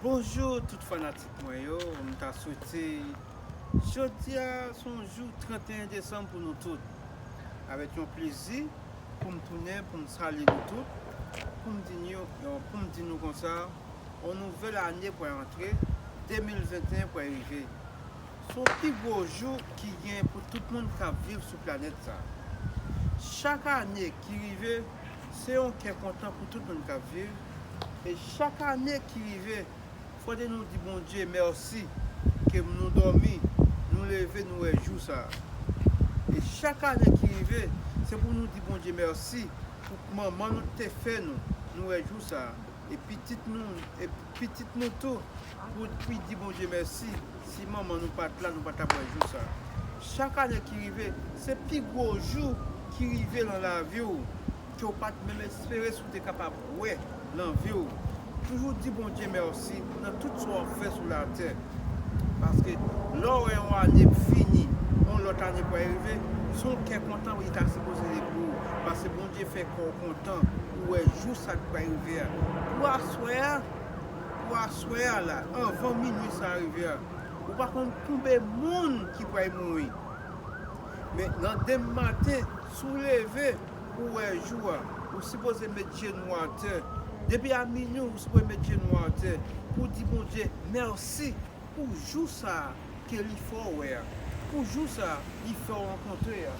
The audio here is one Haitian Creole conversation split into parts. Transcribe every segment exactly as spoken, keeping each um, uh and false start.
Bonjou tout fanatik mwen yo, m ta swete jodi a se yon jou trannteyen desanm pou nou tout. Avèk yon plezi pou m tounen, pou m salye nou tout, pou m di nou, pou m di nou konsa, yon nouvèl ane pral antre, de mil venteyen pral rive. Se yon pi gwo jou ki gen pou tout moun k ap viv sou planèt sa. Chak ane ki rive, se yon kè kontan pou tout moun k ap viv. E chak ane ki rive, fòde nou di Bondye mèsi ke nou dòmi, nou leve, nou wè jou sa. E chak ane ki rive, se pou nou di Bondye mèsi pou manman nou te fè nou, nou wè jou sa. E pitit nou, e pitit nou tou, pou, pou di Bondye mèsi. Si manman nou pa t la, nou pa t ap wè jou sa. Chak ane ki rive, se pi gwo jou ki rive nan lavi w, ke w pa t menm espere si w te kapab wè nan vi w. Toujou di Bondye mèsi nan tout sa w ap fè sou latè. Paske lè w wè yon ane fini, yon lòt ane pral rive, se yon kè kontan li ta sipoze ye pou ou. Paske Bondye fè kò w kontan pou w wè jou sa k pral rive a. Pou aswè a, pou aswè a la, anvan minui sa rive a, ou pa konn konbe moun ki pral mouri. Men nan demen maten, si w leve, ou wè jou a, ou sipoze met jenou atè. Depi a minui, ou sipoze met jenou atè pou di Bondye mèsi pou jou sa a ke li fè w wè a, pou jou sa a li fè w rankontre a,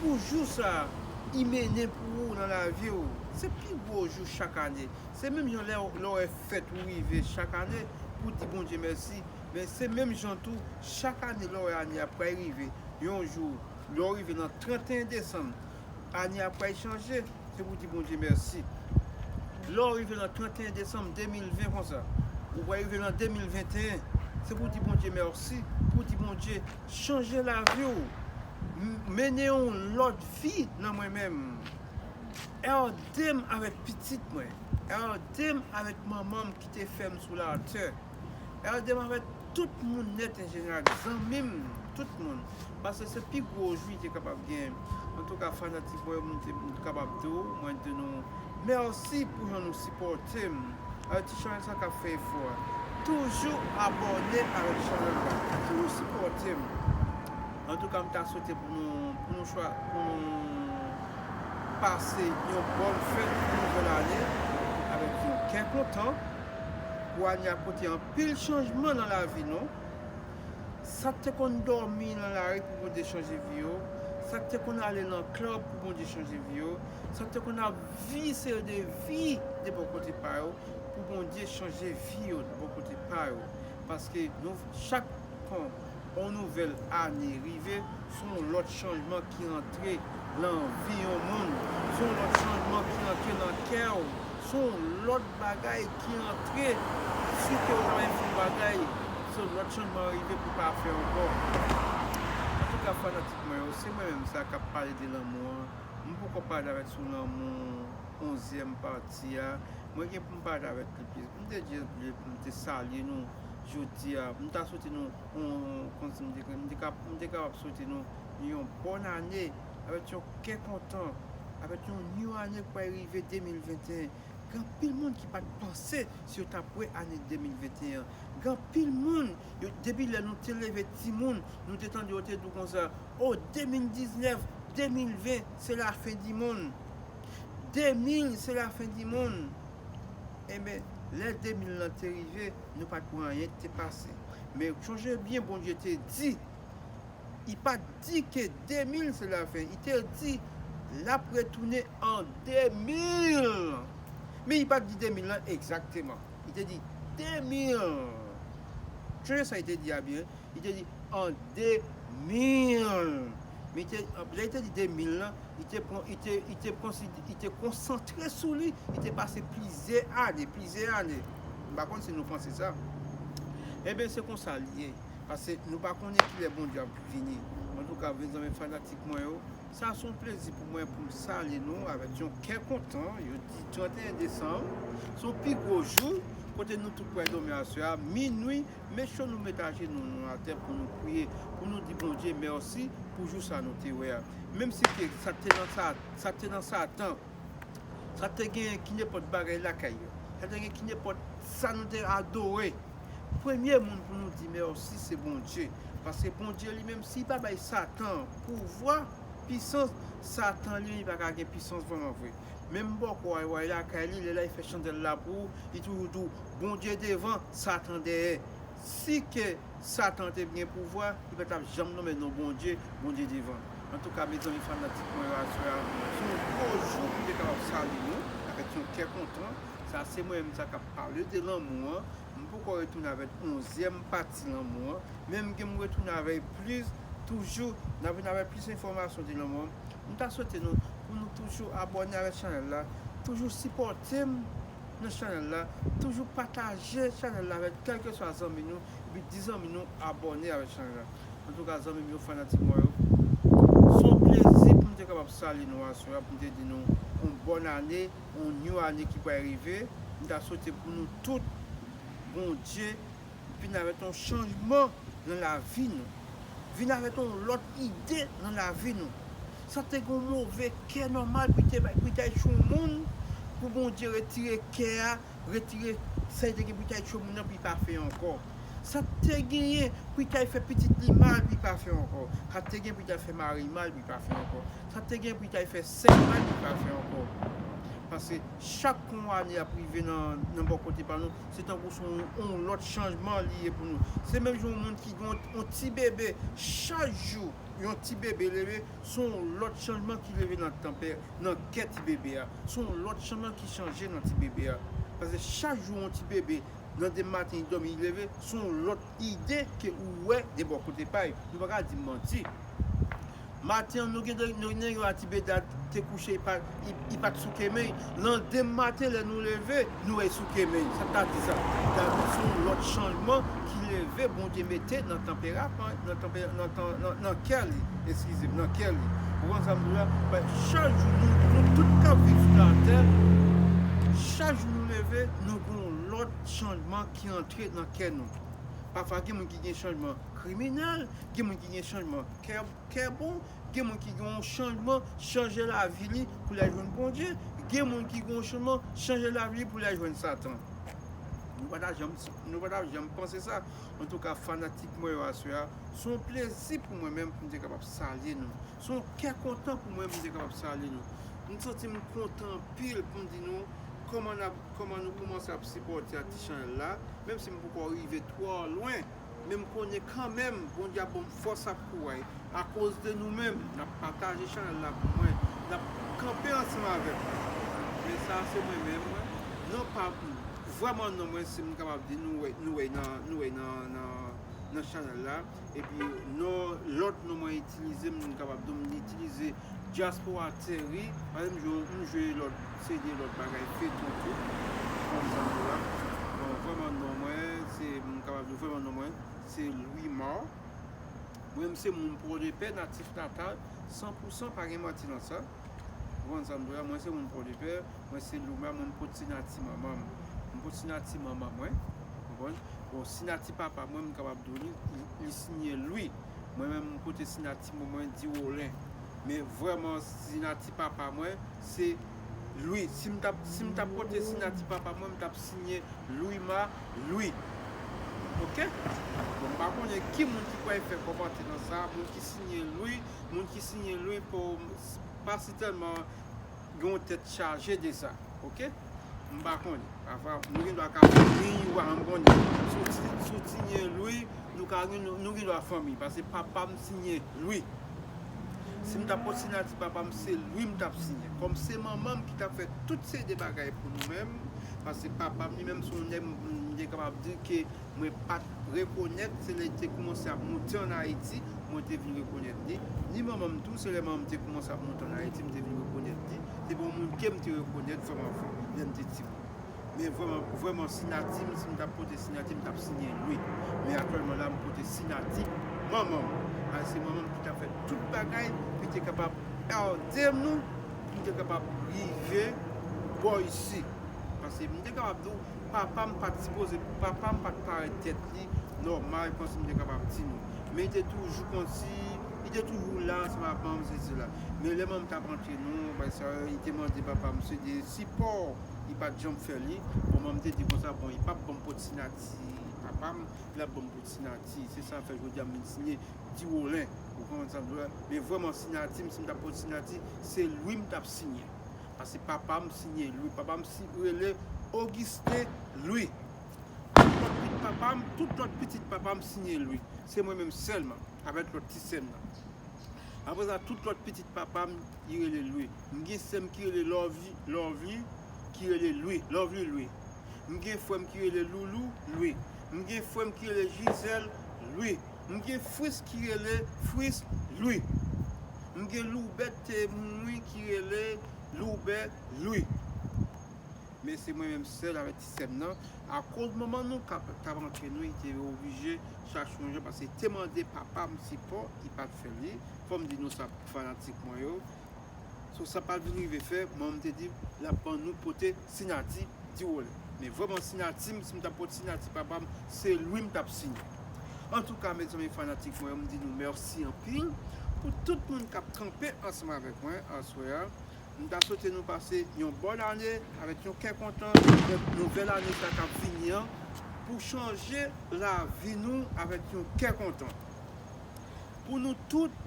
pou jou sa a li mennen pou ou nan lavi w. Se pi gwo jou chak ane. Se menm jan lè, lè w wè fèt ou rive chak ane pou di Bondye mèsi, men se menm jan tou, chak ane lè w wè ane a pral rive, yon jou, lè w rive nan trannteyen desanm, ane a pral chanje, se pou di Bondye mèsi. Lè w rive nan trannteyen desanm de mil ven konsa, ou pral rive nan de mil venteyen, se pou di Bondye mèsi, pou di Bondye chanje lavi w, m-, mennen yon lòt vi nan mwen menm. Ède m avèk pitit mwen, ède m avèk manman m ki te fè m sou latè, ède m avèk tout moun nèt an jeneral, zanmi m, tout moun. Paske se pi gwo jou li te kapab genyen. Antouka, fanatik mwen yo, m te, m kapab di w, mwen di nou mèsi pou jan nou sipòte m. Avèk ti chanèl sa k ap fè efò a. Toujou abòne avèk chanèl la. Toujou sipòte m. Antouka, m ta swete pou nou, pou nou chwa, pou nou pase yon bòn fèt pou nouvèl ane avèk yon kè kontan. Pou ane a pote anpil chanjman nan lavi nou. Sa k te konn dòmi nan lari pou Bondye chanje vi yo. Sa k te konn ale nan klèb pou Bondye chanje vi yo. Sa k te konn ap vi seri de vi de bò kote pa yo pou Bondye chanje vi yo de bò kote pa yo. Paske nou, chak kon yon nouvèl ane rive, se yon lòt chanjman ki antre nan vi yon moun. Se yon lòt chanjman ki antre nan kè w. Se yon lòt bagay ki antre. Si ke w ta fè yon bagay, se yon lòt chanjman rive pou w pa fè ankò. Antouka, fanatik mwen yo, se mwen menm sa k ap pale de lanmou an. M poko pale avèk sou lanmou onzyèm pati a. Mwen gen pou m pale avèk li plis. M te di l pou m te salye nou jodi a. M ta swete nou, on, kòmsi m te, m te kap-, m te kapab swete nou yon bòn ane, avèk yon kè kontan, avèk yon new ane k pral rive de mil venteyen. Gen anpil moun ki pa t panse si yo t ap wè ane de mil venteyen an. Gen anpil moun, yo, depi lè nou te leve timoun, nou te tande yo te di w konsa, o, de mil diznèf, de mil ven, se la fen di monn. De mil, se la fen di monn. Enben, lè de mil lan te rive, nou pa t wè anyen ki te pase. Men sonje byen, Bondye te di, li pa t di ke de mil se la fen. Li te di, l ap retounen an de mil. Men li pa t di de mil lan egzakteman. Li te di de mil. Sonje sa li te di a byen. Li te di an de mil. Men li te, lè li te di de mil lan, li te pran, li te, li te konsid-, li te konsantre sou li, li te pase plizyè ane, plizyè ane. M pa konn si nou panse sa. Enben, se konsa l ye. Paske nou pa konnen kilè Bondye ap vini. Antouka, mezanmi, fanatik mwen yo, sa se yon plezi pou mwen pou m salye nou avèk yon kè kontan. Yo di trannteyen desanm, se yon pi gwo jou, kote nou tout pral dòmi aswè a, minui, men cho nou met ajenou nou atè pou nou priye, pou nou di Bondye mèsi pou jou sa nou te wè a. Menm si ke sa te nan sa, sa te nan Satan, sa te genyen ki nenpòt bagay lakay yo, te gen ki nenpòt sa nou te adore. Premye moun pou nou di mèsi se Bondye. Paske Bondye li menm, si li pa bay Satan pouvwa, pisans, Satan li menm li pa ka gen pisans vrèman vre. Menm bòkò a, w al lakay li, lè la li fè chandèl la pou ou, li toujou di w, Bondye devan, Satan dèyè. Si ke Satan te gen pouvwa, li pa t ap janm nonmen non Bondye, Bondye devan. Antouka, mezanmi fanatik mwen yo, aswè a, se yon gwo jou pou m te kapab salye nou avèk yon kè kontan. Sa se mwen menm sa k ap pale de lanmou an. M poko retounen avèk onzyèm pati lanmou an, men m gen m retounen avèk plis, toujou, n ap vin avèk plis enfòmasyon de lanmou an. M ta swete nou, pou nou toujou abòne avèk chanèl la, toujou sipòte m nan chanèl la, toujou pataje chanèl la avèk kèlkeswa zanmi nou, epi di zanmi nou abòne avèk chanèl la. Antouka, zanmi m yo, fanatik mwen yo, se yon plezi pou m te kapab salye nou aswè a, pou m te di nou yon bòn ane, yon new ane ki pral rive. M ta swete pou nou tout, Bondye vin avèk yon chanjman nan lavi nou. Vin avèk yon lòt ide nan lavi nou. Sa te gen yon move kè nòmal pou te bay, pou te al tchwe yon moun, pou Bondye retire kè a, retire sa li te gen pou te al tchwe moun nan pou li pa fè ankò. Sa te genyen pou te al fè pitit li mal pou li pa fè ankò. Sa te gen pou te al fè mari mal pou li pa fè ankò. Sa te gen pou te al fè sè mal pou li pa fè ankò. Paske chak kon ane ap rive nan, nan bò kote pa nou, se tankou se yon, yon lòt chanjman li ye pou nou. Se menm jan yon moun ki gen yon, yon ti bebe, chak jou yon ti bebe leve, se yon lòt chanjman ki leve nan tanpè, nan kè ti bebe a. Se yon lòt chanjman ki chanje nan ti bebe a. Paske chak jou yon ti bebe, nan demen maten li dòmi, li leve, se yon lòt ide ke ou wè de bò kote pa l. Nou pa ka di m manti. Maten an, nou gen, nou gen yon ti bebe te kouche, li pa, li, li pa t sou kemen. Landemen maten, lè nou leve, nou wè l sou kemen. Sa ta di sa. Sa ta di se yon lòt chanjman ki leve, Bondye mete nan tanperaman, nan tanpe-, nan tan-, nan, nan kè li, eskize m, nan kè li. Ou konn sa m di w la? Chak jou nou, nou tout k ap viv sou latè, chak jou nou leve, nou gen yon lòt chanjman ki antre nan kè nou. Pafwa, gen moun ki gen chanjman kriminèl, gen moun ki gen chanjman kè, kè bon, gen moun ki gen yon chanjman, chanje lavi li pou l al jwenn Bondye, gen moun ki gen yon chanjman, chanje lavi li pou l al jwenn Satan. Nou pa ta janm, nou pa ta janm panse sa. Antouka, fanatik mwen yo aswè a, se yon plezi pou mwen menm pou m te kapab salye nou. Se yon kè kontan pou mwen pou m te kapab salye nou. M santi m kontan anpil pou m di nou kòman n ap, kòman nou kòmanse ap sipòte a ti chanèl la, menm si m poko rive twò lwen, men m konnen kanmenm Bondye ap ban m fòs ak kouraj. Akoz de nou menm, n ap pataje chanèl la pou mwen, n ap kanpe ansanm avèk mwen. Men sa se mwen menm, mwen. Non pa vrèman non mwen, si m kapab di, nou wè, nou wè nan, nou wè nan, nan, nan chanèl la. Epi non, lòt non mwen itilize, m kapab di m itilize Diaspora Terry, pa egzanp, m jwe, m jwe lòt C D, lòt bagay, feyton tou. Konn sa m di la. Bon, vrèman non mwen, se, m kapab di vrèman non mwen, se Louis Mar. Mwen, m se moun Pòdepè, natif natal, san pou san, pa gen manti nan sa. Ou konn sa m di la, mwen se moun Pòdepè, mwen se Louis Mar, mwen m pote sinati manman m. M pote sinati manman mwen, ou konprann? Bon, sinati papa mwen, m kapab di w li, li, li siyen Louis. Mwen menm, m pote sinati manman mwen, Dirolen. Men vrèman, sinati papa mwen, se Louis. Si m t ap, si m t ap pote sinati papa mwen, m t ap siyen Louis Mar Louis. Oke? Bon, m pa konnen ki moun ki pral fè kòmantè nan sa, moun ki siyen Louis, moun ki siyen Louis, pou, pa sitèlman gen yon tèt chaje de sa, oke? M pa konnen. Pafwa, nou gen dwa ka fanmi, ou pa janm konnen. Si w ti, si w siyen Louis, nou ka gen, nou, nou gen dwa fanmi, paske papa m siyen Louis. Si m t ap pote sinati papa m, se Louis m t ap siyen. Kòm se manman m ki t ap fè tout se de bagay pou nou menm, paske papa m li menm se yon nèg m, m te kapab di ke mwen pa t rekonèt, se lè li te kòmanse ap moute ann Ayiti, mwen te vin rekonèt li. Ni manman m tou, se lè manman m te kòmanse ap moute ann Ayiti, m te vin rekonèt li. Se pa yon moun ke m te rekonèt vrèman vre, lè m te timoun. Men vrèman, vrèman, sinati m, si m t ap pote sinati m, m t ap siyen Louis. Men aktyèlman la, m pote sinati manman m. Paske se manman m ki t ap fè tout bagay, ki te kapab ede nou, pou m te kapab rive bò isi. Paske m te kapab di w, papa m pa t sipoze, papa m pa t parèt tèt li nòmal, kòmsi m te kapab di nou. Men li te toujou kòmsi, li te toujou la ansanm ak manman m, sesi la. Men lè manman m t ap antre nou, bagay sa yo, li te mande papa m se de sipò li pa t janm fè li. Bon, mwen, m te di konsa, bon, li p ap ban m pot sinati papa m, li ap ban m pot sinati. Se sa fè jodi a m vin siyen Diwolen. Ou konprann sa m di w la? Men vrèman, sinati m, si m t ap pot sinati, se Lwi m t ap siyen. Paske papa m siyen Lwi. Papa m si, rele Ogisten Lwi. Tout lòt pitit papa m, tout lòt pitit papa m siyen Lwi. Se mwen menm sèlman, avèk lòt ti sè m nan. Apre sa, tout lòt pitit papa m, li rele Lwi. M gen sè m ki rele Lovely, Lovely, ki rele Lwi, Lovely Lwi. M gen frè m ki rele Loulou Lwi. M gen frè m ki rele Gisèle Lwi. M gen fris ki rele Fris Lwi. M gen Loubèt te mouri ki rele Loubèt Lwi. Men se mwen menm sèl avèk ti sè m nan. Akoz manman nou k ap, t ap antre nou, li te oblije chache yon jan, paske te mande papa m sipò, li pa t fè li. Fò m di nou sa, fanatik mwen yo. So, sa pa t vin rive fè, manman m te di l ap ban nou pote sinati Diwolen. Men vrèman, sinati m, si m t ap pot sinati papa m, se Lwi m t ap siyen. Antouka, mezanmi, fanatik mwen yo, m di nou mèsi anpil pou tout moun k ap kanpe ansanm avèk mwen aswè a. M ta swete nou pase yon bòn ane avèk yon kè kontan, avèk nouvèl ane sa k ap vini an, pou chanje lavi nou avèk yon kè kontan. Pou nou tout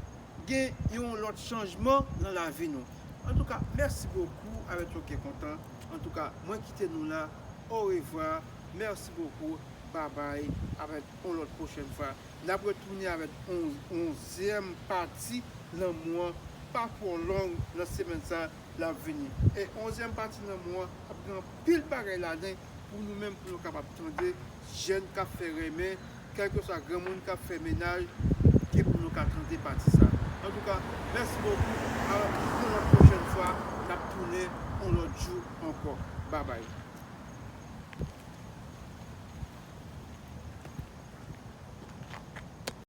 gen yon lòt chanjman nan lavi nou. Antouka, mèsi bokou avèk yon kè kontan. Antouka, mwen kite nou la. Orevwa. Mèsi bokou. Babay. Avèk yon lòt pwochèn fwa. N ap retounen avèk on-, onzyèm pati lanmou an. Pa twò long nan semèn sa l ap vini. E onzyèm pati lanmou an ap gen anpil bagay ladan pou nou menm, pou nou kapab tande jèn k ap fè renmen, kèlkeswa granmoun k ap fè mennaj, gen pou nou ka tande pati sa. Antouka, mèsi bokou. Alò, pou yon lòt pwochèn fwa, n ap tounen yon lòt jou ankò. Babay.